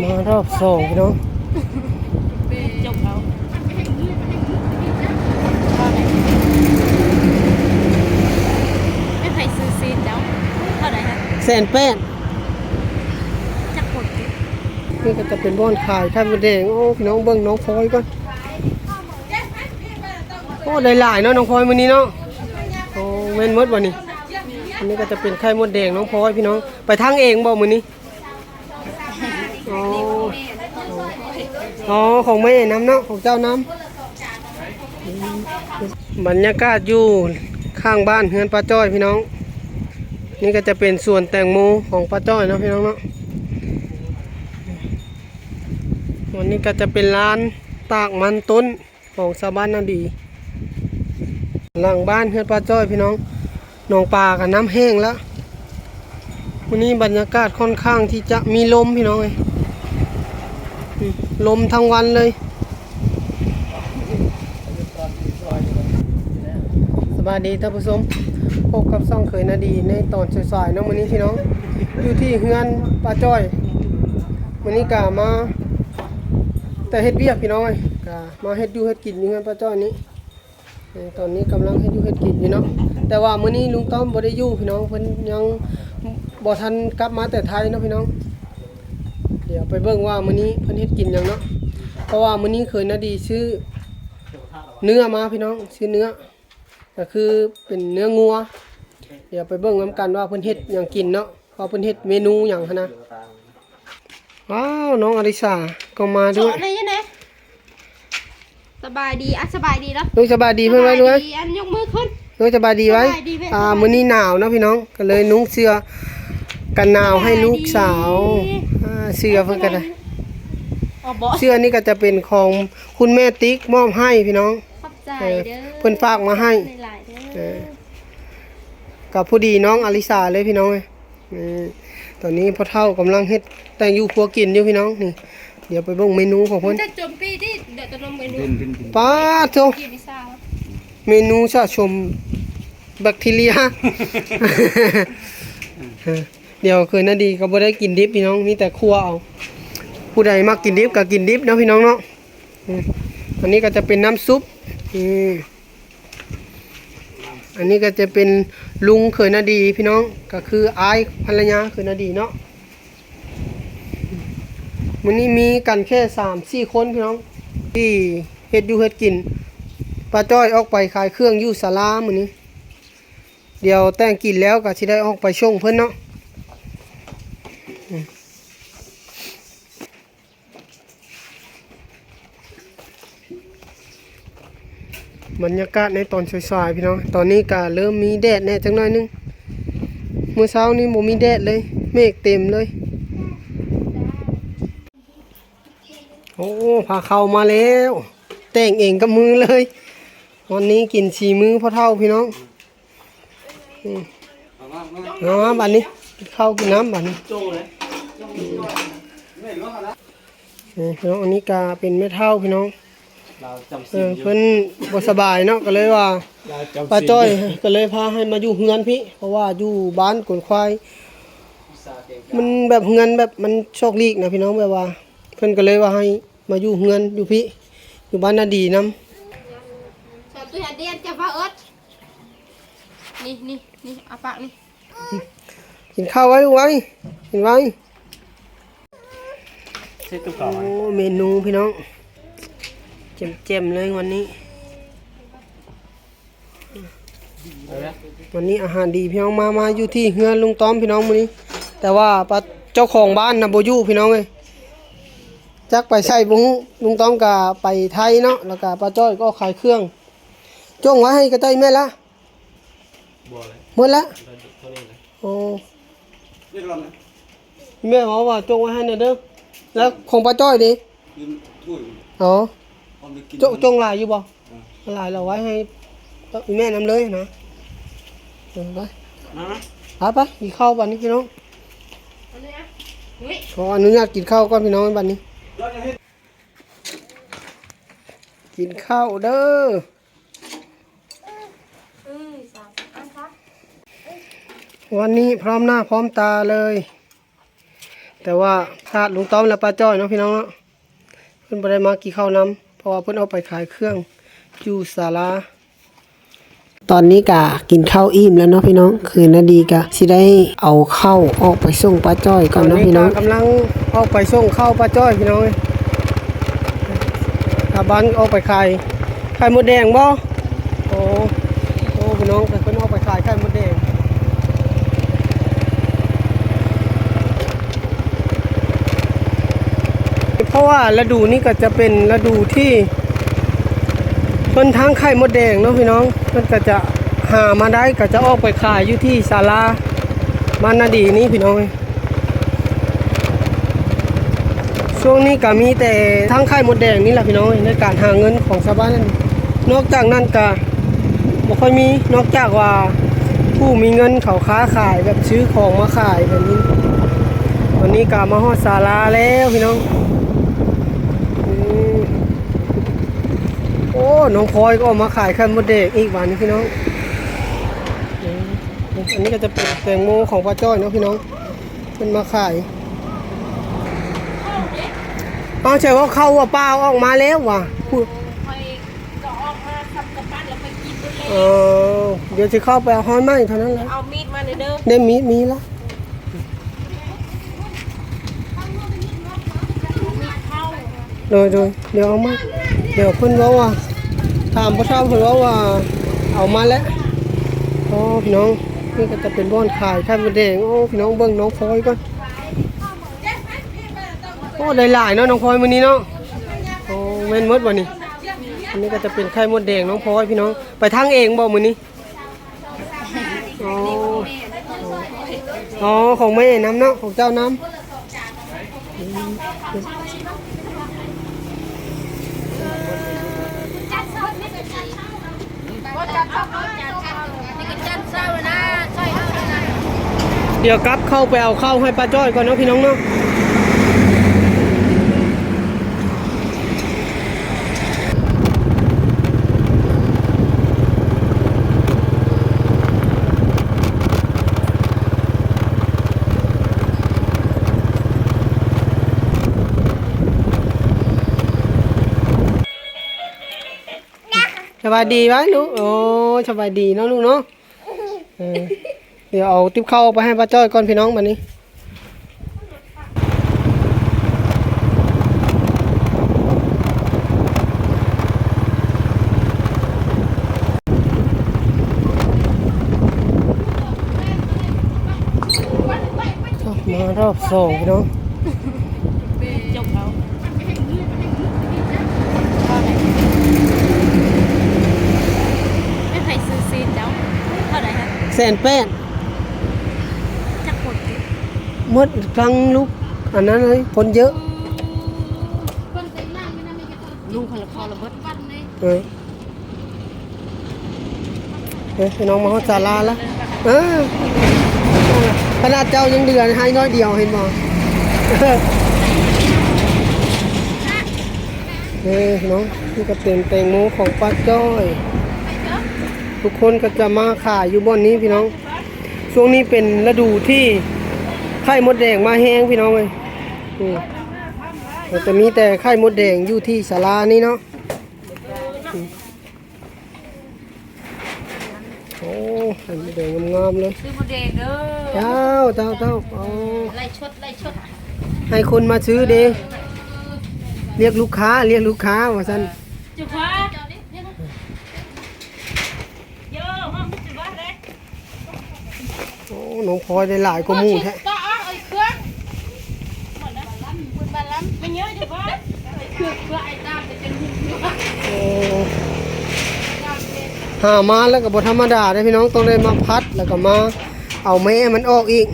ມາຮອບສອງພີ່ນ້ອງ ຈົບເອົາ ແມ່ນໃຜຊື້ຊີ້ນເຈົ້າ ເທົ່າໃດຮະ? ແສນແປດ ຈັກຄົນຕິ? ນີ້ກໍຈະເປັນບ່ອນຂາຍໄຂ່ມົດແດງ. ໂອ້ ພີ່ນ້ອງເບິ່ງນ້ອງພອຍກ່ອນ. ໂອ້ ໄດ້ຫຼາຍເນາະນ້ອງພອຍມື້ນີ້ເນາະ. ໂອ້ ແມ່ນໝົດບໍ່ນີ້? ອັນນີ້ກໍຈະເປັນໄຂ່ມົດແດງນ້ອງພອຍພີ່ນ້ອງ. ໄປທັງເອງບໍ່ມື້ນີ້? ອໍ ອໍ ຂອງແມ່ນຳເນາະ ຂອງເຈົ້ານຳ. ບັນຍາກາດຢູ່ຂ້າງບ້ານເຮືອນປ້າຈ້ອຍພີ່ນ້ອງ. ນີ້ກໍຈະເປັນສວນແຕງໂມຂອງປ້າຈ້ອຍເນາະພີ່ນ້ອງເນາະ. ອັນນີ້ກໍຈະເປັນລານຕາກມັນຕົ້ນ ຂອງຊາວບ້ານນາດີ ຫຼັງບ້ານເຮືອນປ້າຈ້ອຍພີ່ນ້ອງ. ໜອງປາກໍນ້ຳແຫ້ງແລ້ວ. ມື້ນີ້ບັນຍາກາດຂ້ອນຂ້າງທີ່ຈະມີລົມພີ່ນ້ອງເອີຍ. ອືມ ລົມທັງວັນເລີຍ. ສະບາຍດີທ່ານຜູ້ຊົມ, ພົບກັບຊ່ອງເຂີຍນາດີໃນຕອນສາຍໆເນາະ. ມື້ນີ້ພີ່ນ້ອງ ຢູ່ທີ່ເຮືອນປ້າຈ້ອຍ. ມື້ນີ້ກະມາແຕ່ເຮັດວຽກພີ່ນ້ອງເອີຍ, ກະມາເຮັດຢູ່ເຮັດກິນຢູ່ເຮືອນປ້າຈ້ອຍນີ້. ເອີ ຕອນນີ້ກຳລັງເຮັດຢູ່ເຮັດກິນຢູ່ເນາະ. ແຕ່ວ່າມື້ນີ້ລຸງຕ້ອມບໍ່ໄດ້ຢູ່ພີ່ນ້ອງ, ເພິ່ນຍັງບໍ່ທັນກັບມາແຕ່ໄທເນາະພີ່ນ້ອງ. ດຽວໄປເບິ່ງວ່າມື້ນີ້ເພິ່ນເຮັດກິນຫຍັງເນາະ. ເພາະວ່າມື້ນີ້ເຂີຍນາດີຊື້ເນື້ອມາພີ່ນ້ອງ, ຊື້ເນື້ອ ກໍຄືເປັນເນື້ອງົວ. ດຽວໄປເບິ່ງນຳກັນວ່າເພິ່ນເຮັດຫຍັງກິນເນາະ, ວ່າເພິ່ນເຮັດເມນູຫຍັງຫັ້ນນະ. ວ້າວ ນ້ອງອາລິສາກໍມາດ້ວຍ. ສະບາຍດີ ອ່ະ ສະບາຍດີເນາະ. ລູກສະບາຍດີເພິ່ນໄວ້ດ້ວຍ. ສະບາຍດີ ອັນຍົກມືຂຶ້ນ. ລູກສະບາຍດີໄວ້. ສະບາຍດີເພິ່ນ. ອ່າ ມື້ນີ້ໜາວເນາະພີ່ນ້ອງ, ກໍເລີຍນຸ່ງເສື້ອກັນໜາວໃຫ້ລູກສາວ. ສະບາຍດີ. ອ່າ ເສື້ອເພິ່ນກໍໄດ້. ເສື້ອນີ້ກໍຈະເປັນຂອງຄຸນແມ່ຕິກມອບໃຫ້ພີ່ນ້ອງ. ຂອບໃຈເດີ. ເອີ ເພິ່ນຝາກມາໃຫ້. ເອີ ກໍພໍດີນ້ອງອາລິສາເລີຍພີ່ນ້ອງເອີຍ. ນີ້ ຕອນນີ້ພໍ່ເຖົ້າກຳລັງເຮັດແຕ່ງຢູ່ຄົວກິນຢູ່ພີ່ນ້ອງ. ນີ້ ດຽວໄປເບິ່ງເມນູຂອງເພິ່ນ. ຈະຈົມປີຕິ ດຽວຈະລົງເມນູ. ປ້າໂທ້ ເມນູສະສົມແບັກທີເຣຍ. ດຽວຄືນນາດີກໍບໍ່ໄດ້ກິນດິບພີ່ນ້ອງ, ມີແຕ່ຂົ້ວເອົາ. ຜູ້ໃດມັກກິນດິບກໍກິນດິບເນາະພີ່ນ້ອງເນາະ. ອືມ ອັນນີ້ກໍຈະເປັນນ້ຳຊຸບ. ນີ້ ອັນນີ້ກໍຈະເປັນລຸງເຂີຍນາດີພີ່ນ້ອງ, ກໍຄືອ້າຍພັນລະຍາເຂີຍນາດີເນາະ. ມື້ນີ້ມີກັນແຄ່ສາມສີ່ຄົນພີ່ນ້ອງ ທີ່ເຮັດຢູ່ເຮັດກິນ. ປ້າຈ້ອຍອອກໄປຂາຍເຄື່ອງຢູ່ສາລາມື້ນີ້. ດຽວແຕ່ງກິນແລ້ວກໍຊິໄດ້ອອກໄປສົ່ງເພິ່ນເນາະ. ບັນຍາກາດໃນຕອນສາຍໆ ພີ່ນ້ອງ, ຕອນນີ້ກະເລີ່ມມີແດດແດ່ຈັກໜ້ອຍໜຶ່ງ. ມື້ເຊົ້ານີ້ບໍ່ມີແດດເລີຍ, ເມກເຕັມເລີຍ. ໂອ້ ພາເຂົ້າມາແລ້ວ, ແຕ່ງເອງກັບມືເລີຍ. ວັນນີ້ກິນສີມືພໍ່ເຖົ້າ ພີ່ນ້ອງ. ອືມ ເອົາມາບັດນີ້ ກິນເຂົ້າກິນນ້ຳບັດນີ້. ນີ້ເນາະ ອັນນີ້ກະເປັນແມ່ເຖົ້າພີ່ນ້ອງ. ເອີ ເພິ່ນບໍ່ສະບາຍເນາະ ກໍເລີຍວ່າ ປ້າຈ້ອຍກໍເລີຍພາໃຫ້ມາຢູ່ເຮືອນພີ້ ເພາະວ່າຢູ່ບ້ານກົນຄວາຍ ມັນແບບເຮືອນແບບມັນຊອກຫຼີກນະພີ່ນ້ອງ. ແບບວ່າເພິ່ນກໍເລີຍວ່າໃຫ້ມາຢູ່ເຮືອນຢູ່ພີ້ ຢູ່ບ້ານນາດີນຳ. ນີ້ ນີ້ ນີ້ ອາປາກນີ້ ກິນເຂົ້າໄວ້ລູກໄວ້ ກິນໄວ້. ໂອ້ ເມນູພີ່ນ້ອງ ແຈ່ມໆເລີຍວັນນີ້. ເອົາລະ ວັນນີ້ອາຫານດີພີ່ນ້ອງ. ມາ ມາຢູ່ທີ່ເຮືອນລຸງຕ້ອມພີ່ນ້ອງມື້ນີ້, ແຕ່ວ່າປະ ເຈົ້າຂອງບ້ານນະບໍ່ຢູ່ພີ່ນ້ອງເອີຍ. ຈັກໄປໃສບໍ່ຮູ້. ລຸງຕ້ອມກະໄປໄທເນາະ ແລ້ວກະປ້າຈ້ອຍກໍອອກຂາຍເຄື່ອງ. ຈົ່ງໄວ້ໃຫ້ກະຕ່າຍແມ່ນລະ. ບໍ່ແລ້ວ ໝົດລະ. ເທົ່ານີ້ແຫຼະ. ໂອ້ ແມ່ເວົ້າວ່າຈົ່ງໄວ້ໃຫ້ແດ່ເດີ. ແລ້ວຂອງປ້າຈ້ອຍເດ? ອໍ ຈົ່ງ ຈົ່ງຫຼາຍຢູ່ບໍ່? ເອີ ຫຼາຍແລ້ວໄວ້ໃຫ້ແມ່ນຳເລີຍນະ. ເອີ ໄປ ມາ ມາ ໄປ ໄປ ກິນເຂົ້າບັດນີ້ພີ່ນ້ອງ. ຂໍອະນຸຍາດກິນເຂົ້າກ່ອນພີ່ນ້ອງບັດນີ້. ກິນເຂົ້າເດີ. ວັນນີ້ພ້ອມໜ້າພ້ອມຕາເລີຍ. ແຕ່ວ່າຂາດລຸງຕ້ອມ ແລະ ປ້າຈ້ອຍເນາະ ພີ່ນ້ອງເນາະ. ເພິ່ນບໍ່ໄດ້ມາກິນເຂົ້ານຳ ເພາະວ່າເພິ່ນອອກໄປຂາຍເຄື່ອງຢູ່ສາລາ. ຕອນນີ້ກະກິນເຂົ້າອີ່ມແລ້ວເນາະພີ່ນ້ອງ, ຄືນາດີກະຊິໄດ້ເອົາເຂົ້າອອກໄປສົ່ງປ້າຈ້ອຍກ່ອນເນາະພີ່ນ້ອງ. ຕອນນີ້ກະກຳລັງອອກໄປສົ່ງເຂົ້າປ້າຈ້ອຍພີ່ນ້ອງເອີຍ. ຕາບ້ານອອກໄປຂາຍໄຂ່ມົດແດງບໍ່? ໂອ້ ໂອ້ ພີ່ນ້ອງ ເພິ່ນອອກໄປຂາຍໄຂ່ມົດແດງ. ເພາະວ່າລະດູນີ້ກໍຈະເປັນລະດູທີ່ເພິ່ນທັງໄຂ່ມົດແດງເນາະພີ່ນ້ອງ, ເພິ່ນກໍຈະຫາມາໄດ້ ກໍຈະອອກໄປຂາຍຢູ່ທີ່ສາລາບ້ານນາດີນີ້ພີ່ນ້ອງເອີຍ. ຊ່ວງນີ້ກໍມີແຕ່ທັງໄຂ່ມົດແດງນີ້ແຫຼະພີ່ນ້ອງເອີຍ ໃນການຫາເງິນຂອງຊາວບ້ານນັ້ນ. ນອກຈາກນັ້ນກໍ ບໍ່ຄ່ອຍມີ ນອກຈາກວ່າຜູ້ມີເງິນເຂົາຄ້າຂາຍ ແບບຊື້ຂອງມາຂາຍແບບນີ້. ຕອນນີ້ກໍມາຮອດສາລາແລ້ວພີ່ນ້ອງ. ອືມ ໂອ້ ນ້ອງພອຍກໍອອກມາຂາຍໄຂ່ມົດແດງອີກບາດນີ້ພີ່ນ້ອງ. ອືມ ອັນນີ້ກໍຈະເປັນແຕງໂມຂອງປ້າຈ້ອຍເນາະພີ່ນ້ອງ ເພິ່ນມາຂາຍ. ເອົາ ໃສ່ເຂົ້າວ່າປ່າອອກມາແລ້ວວ່າ ຜູ້ ຂ້ອຍກໍອອກມາສັບກະປັດແລ້ວໄປກິນເບິດແລ້ວ. ເອີ ດຽວຊິເຂົ້າໄປເອົາຮອຍໄມ້ເທົ່ານັ້ນແຫຼະ. ເອົາມີດມາແດ່ເດີ. ໄດ້ມີດ ມີລະ. ໂດຍ ໂດຍ ດຽວເອົາມາ. ດຽວເພິ່ນເວົ້າວ່າ ຖາມພໍ່ເຖົ້າເພິ່ນເວົ້າວ່າເອົາມາແລ້ວ. ໂອ້ ພີ່ນ້ອງ ນີ້ກໍຈະເປັນບ່ອນຂາຍໄຂ່ມົດແດງ. ໂອ້ ພີ່ນ້ອງເບິ່ງນ້ອງພອຍກ່ອນ. ໂອ້ ໄດ້ຫຼາຍເນາະນ້ອງພອຍມື້ນີ້ເນາະ. ໂອ້ ແມ່ນໝົດບໍ່ນີ້? ອັນນີ້ກໍຈະເປັນໄຂ່ມົດແດງນ້ອງພອຍພີ່ນ້ອງ. ໄປທັງເອງບໍ່ມື້ນີ້? ອໍ ອໍ ຂອງແມ່ນຳເນາະ ຂອງເຈົ້ານຳ. ດຽວກັບເຂົ້າໄປເອົາເຂົ້າໃຫ້ປ້າຈ້ອຍກ່ອນເນາະ ພີ່ນ້ອງເນາະ. ສະບາຍດີໄວ້ລູກ. ໂອ້ ສະບາຍດີເນາະລູກເນາະ. ເອີ ດຽວເອົາຕິບເຂົ້າໄປໃຫ້ປ້າຈ້ອຍກ່ອນພີ່ນ້ອງບາດນີ້. ມາຮອບສອງພີ່ນ້ອງ. ຈົບເອົາ. ແມ່ນໃຜຊື້ຊີ້ນເຈົ້າ? ເທົ່າໃດຮະ? ແສນແປດ. ຈັກຄົນຕິ? ໝົດທັງລູກອັນນັ້ນເລີຍ ຄົນເຍອະ. ລຸງເຂົາລະພໍລະເບິດ. ເອີ. ເອີ ພີ່ນ້ອງມາຮອດສາລາລະ. ເອີ ຂະໜາດເຈົ້າຍັງເຫຼືອໃຫ້ໜ້ອຍດຽວ ເຫັນບໍ່? ເອີ ພີ່ນ້ອງ ນີ້ກໍເປັນແຕງໂມຂອງປ້າຈ້ອຍ. ທຸກຄົນກໍຈະມາຂາຍຢູ່ບ່ອນນີ້ພີ່ນ້ອງ. ຊ່ວງນີ້ເປັນລະດູທີ່ໄຂ່ມົດແດງມາແຮງພີ່ນ້ອງເອີຍ. ອືມ ກໍຈະມີແຕ່ໄຂ່ມົດແດງຢູ່ທີ່ສາລານີ້ເນາະ. ໂອ້ ໄຂ່ມົດແດງງາມໆເລີຍ. ຊື້ໝົດແດງເດີ. ເຈົ້າ ເຈົ້າ ເຈົ້າ. ໂອ້ ໄລ່ຊົດ ໄລ່ຊົດ ໃຫ້ຄົນມາຊື້ເດ້. ລຽກລູກຄ້າ ລຽກລູກຄ້າວ່າຊັ້ນ. ຈຸພາ ໂຍ ມາ ມັນຊິວ່າໄດ໋. ໂອ້ ນ້ອງພອຍໄດ້ຫຼາຍກວ່າໝູ່ແທ້. ໂອ້ ຫາມາແລ້ວກໍບໍ່ທຳມະດາເດ້ພີ່ນ້ອງ, ຕ້ອງໄດ້ມາພັດ ແລ້ວກໍມາເອົາແມ່ມັນອອກອີກ.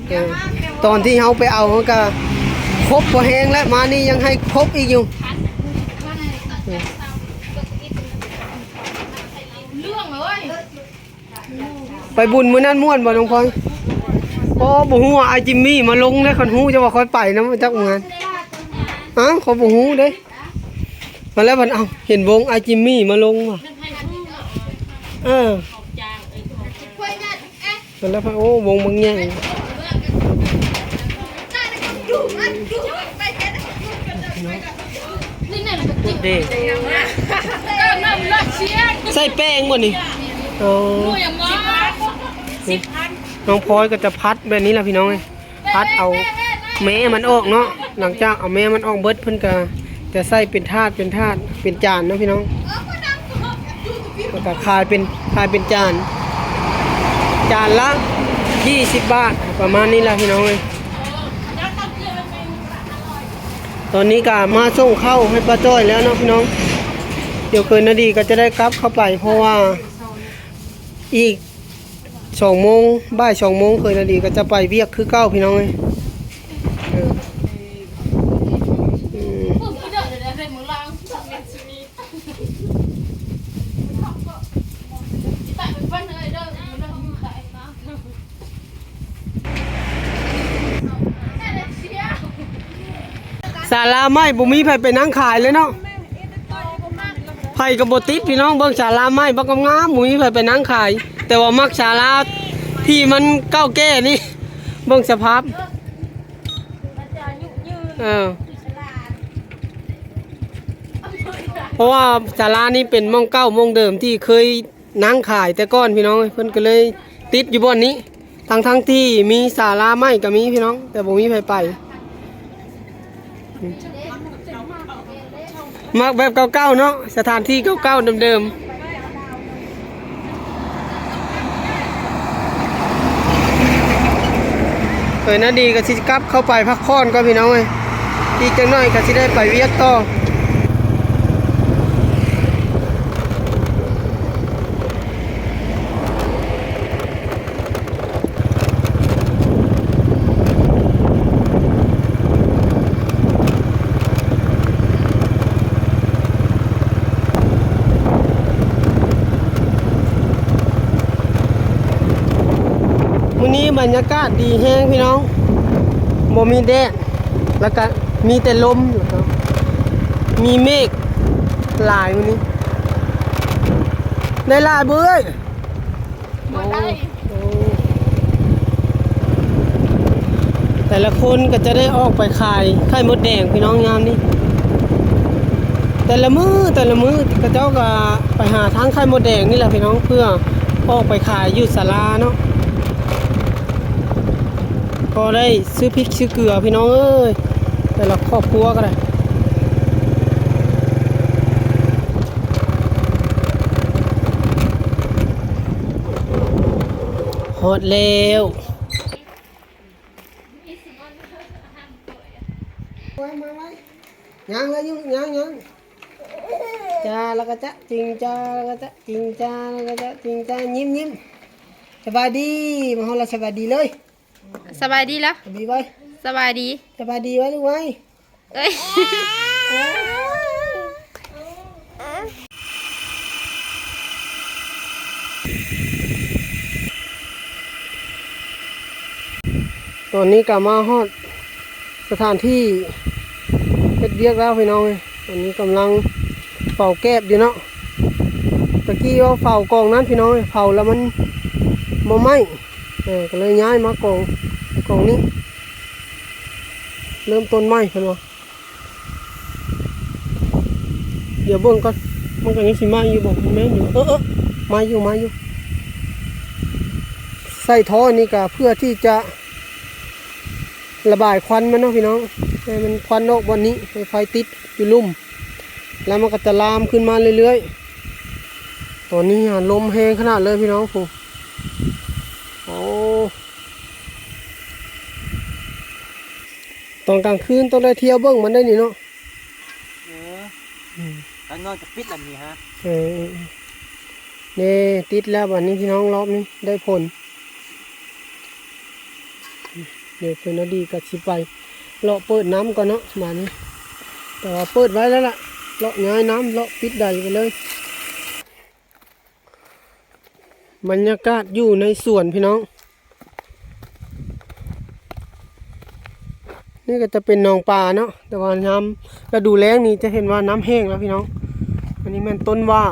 ເອີ ຕອນທີ່ເຮົາໄປເອົາມັນກໍຄົບພໍແຮງແລ້ວ, ມານີ້ຍັງໃຫ້ຄົບອີກຢູ່. ເລື່ອງເລີຍ. ໄປບຸນມື້ນັ້ນມ່ວນບໍ່ນ້ອງພອຍ? ໂອ້ ບໍ່ຮູ້ວ່າອ້າຍຈິມມີມາລົງເດ້, ຄັນຮູ້ຈະວ່າຂ້ອຍໄປນຳຈັກມື້ຫັ້ນ. ອ້າວ ຂ້ອຍບໍ່ຮູ້ເດ້. ມາແລ້ວພັດ ເອົ້າ ເຫັນວົງອ້າຍຈິມມີມາລົງວ່າ. ເອີ ມາແລ້ວພັດ ໂອ້ ວົງບັກໃຫຍ່. ເດ້ ໃສ່ແປ້ງບໍ່ນີ້? ໂອ້ ນ້ອງພອຍກໍຈະພັດແບບນີ້ລະພີ່ນ້ອງເອີຍ ພັດເອົາແມ່ມັນອອກເນາະ. ຫຼັງຈາກເອົາແມ່ມັນອອກເບິດ ເພິ່ນກໍຈະໃສ່ເປັນຖາດ ເປັນຖາດ ເປັນຈານເນາະພີ່ນ້ອງ. ແລ້ວກໍຂາຍເປັນ ຂາຍເປັນຈານ ຈານລະຊາວບາດ ປະມານນີ້ລະພີ່ນ້ອງເອີຍ. ຕອນນີ້ກໍມາສົ່ງເຂົ້າໃຫ້ປ້າຈ້ອຍແລ້ວເນາະພີ່ນ້ອງ. ດຽວເຂີຍນາດີກໍຈະໄດ້ກັບເຂົ້າໄປ ເພາະວ່າອີກສອງໂມງ ບ່າຍສອງໂມງ ເຂີຍນາດີກໍຈະໄປວຽກຄືເກົ່າພີ່ນ້ອງເອີຍ. ເອີ ອືມ ສາລາໃໝ່ບໍ່ມີໃຜໄປນັ່ງຂາຍເລີຍເນາະ. ໃຜກໍບໍ່ຕິດພີ່ນ້ອງ ເບິ່ງສາລາໃໝ່ບັກງາມໆ ບໍ່ມີໃຜໄປນັ່ງຂາຍ. ແຕ່ວ່າມັກສາລາທີ່ມັນເກົ່າແກ່ນີ້ ເບິ່ງສະພາບ ເອີ ເພາະວ່າສາລານີ້ເປັນໝ່ອງເກົ່າໝ່ອງເດີມທີ່ເຄີຍນັ່ງຂາຍແຕ່ກ່ອນພີ່ນ້ອງເອີຍ ເພິ່ນກໍເລີຍຕິດຢູ່ບ່ອນນີ້ ທັງໆທີ່ມີສາລາໃໝ່ກໍມີພີ່ນ້ອງ ແຕ່ບໍ່ມີໃຜໄປ. ມັກແບບເກົ່າໆເນາະ ສະຖານທີ່ເກົ່າໆເດີມໆ. ເອີ ນາດີກໍຊິກັບເຂົ້າໄປພັກຜ່ອນກ່ອນພີ່ນ້ອງເອີຍ ອີກຈັກໜ້ອຍກໍຊິໄດ້ໄປວຽກຕໍ່. ມື້ນີ້ບັນຍາກາດດີແຮງພີ່ນ້ອງ ບໍ່ມີແດດ ແລ້ວກະມີແຕ່ລົມ ແລ້ວກະມີເມກຫຼາຍມື້ນີ້. ໄດ້ຫຼາຍບໍ່ເອີຍ? ບໍ່ໄດ້. ໂອ້ ແຕ່ລະຄົນກໍຈະໄດ້ອອກໄປຂາຍໄຂ່ມົດແດງພີ່ນ້ອງຍາມນີ້. ແຕ່ລະມື້ ແຕ່ລະມື້ເຂົາເຈົ້າກໍໄປຫາທາງໄຂ່ມົດແດງນີ້ແຫຼະພີ່ນ້ອງ ເພື່ອອອກໄປຂາຍຢູ່ສາລາເນາະ. ພໍໄດ້ຊື້ພິກຊື້ເກືອພີ່ນ້ອງເອີຍ ແຕ່ລະຄອບຄົວກໍໄດ້. ຮອດແລ້ວ ມາໄວ ຍ່າງເລີຍ ຍ່າງ ຍ່າງ ຈາລະກະຈະ ຈິງຈາລະກະຈະ ຈິງຈາລະກະຈະ ຈິງຈາ ຍິ້ມ ຍິ້ມ. ສະບາຍດີ ມາຮອດລະສະບາຍດີເລີຍ. ສະບາຍດີລະ ສະບາຍດີໄວ ສະບາຍດີ ສະບາຍດີໄວລູກໄວ. ເອີຍ ຕອນນີ້ກໍມາຮອດສະຖານທີ່ເຮັດວຽກແລ້ວພີ່ນ້ອງເອີຍ. ຕອນນີ້ກຳລັງເຝົ້າແກບຢູ່ເນາະ. ຕະກີ້ວ່າເຝົ້າກອງນັ້ນພີ່ນ້ອງເອີຍ ເຝົ້າແລ້ວມັນບໍ່ໄໝ້ ເອີ ກໍເລີຍຍ້າຍມາກອງ ກອງນີ້ ເລີ່ມຕົ້ນໃໝ່ເພິ່ນວ່າ. ດຽວເບິ່ງກ່ອນ ມັນກໍຍັງຊິໄໝ້ຢູ່ບໍ່? ແມ່ນຢູ່ ເອີ ເອີ ໄໝ້ຢູ່ ໄໝ້ຢູ່. ໃສ່ທໍ່ອັນນີ້ກໍເພື່ອທີ່ຈະລະບາຍຄວັນມັນເນາະພີ່ນ້ອງ ໃຫ້ມັນຄວັນອອກບ່ອນນີ້ ໃຫ້ໄຟຕິດຢູ່ລຸ່ມ ແລ້ວມັນກໍຈະລາມຂຶ້ນມາເລື້ອຍໆ. ຕອນນີ້ຫາລົມແຮງຂະໜາດເລີຍພີ່ນ້ອງ ໂອ້ ຕອນກາງຄືນຕ້ອງໄດ້ທ່ຽວເບິ່ງມັນໄດ້ນີ້ເນາະ. ເອີ ອືມ ກາງນອນກໍປິດລະນີ້ຮະ. ເອີ ນີ້ຕິດແລ້ວບາດນີ້ພີ່ນ້ອງ ລອບນີ້ໄດ້ຜົນ. ດຽວເພິ່ນນາດີກໍຊິໄປເລາະເປີດນ້ຳກ່ອນເນາະບາດນີ້ ແຕ່ວ່າເປີດໄວ້ແລ້ວລະ ເລາະຍ້າຍນ້ຳ ເລາະປິດໃດໄປເລີຍ. ບັນຍາກາດຢູ່ໃນສວນພີ່ນ້ອງ ນີ້ກໍຈະເປັນໜອງປາເນາະ ແຕ່ວ່າຍາມລະດູແລ້ງນີ້ຈະເຫັນວ່ານ້ຳແຫ້ງແລ້ວພີ່ນ້ອງ. ອັນນີ້ແມ່ນຕົ້ນຫວ້າ.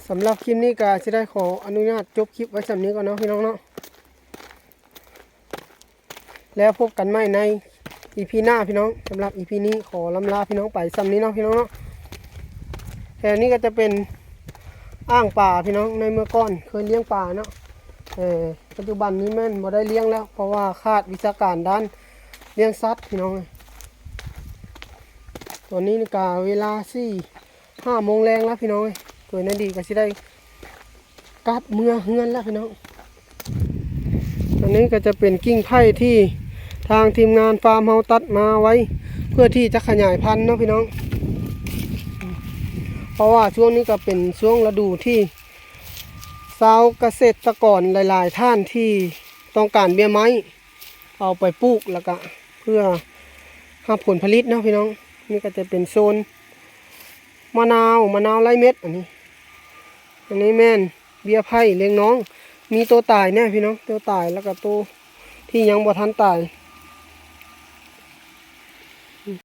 ສຳລັບຄລິບນີ້ກໍຊິໄດ້ຂໍອະນຸຍາດຈົບຄລິບໄວ້ສ່ຳນີ້ກ່ອນເນາະພີ່ນ້ອງເນາະ. ແລ້ວພົບກັນໃໝ່ໃນ อีพีหน้าพี่น้อง สำหรับอีพีนี้ขอลำลาพี่น้องไปส่ำนี้เนาะพี่น้องเนาะ แถวนี้ก็จะเป็นอ่างปลาพี่น้อง ในเมื่อก่อนเคยเลี้ยงปลาเนาะ แต่ปัจจุบันนี้แม่นบ่ได้เลี้ยงแล้ว เพราะว่าขาดวิชาการด้านเลี้ยงสัตว์พี่น้อง ตอนนี้นี่ก็เวลาสี่ ห้าโมงแลงแล้วพี่น้องเอ้ย ตัวนายดีก็สิได้กลับเมือเฮือนแล้วพี่น้อง อันนี้ก็จะเป็นกิ่งไผ่ที่ทางทีมงานฟาร์มเฮาตัดมาไว้ เพื่อที่จะขยายพันธุ์เนาะพี่น้อง เพราะว่าช่วงนี้ก็เป็นช่วงฤดูที่ชาวเกษตรกรหลายๆท่านที่ต้องการเบี้ยไม้ เอาไปปลูกแล้วก็เพื่อรับผลผลิตเนาะพี่น้อง นี่ก็จะเป็นโซนมะนาว มะนาวไร้เม็ด อันนี้ อันนี้แม่นเบี้ยไผ่เลี้ยงน้อง มีตัวตายแน่พี่น้อง ตัวตายแล้วก็ตัวที่ยังบ่ทันตาย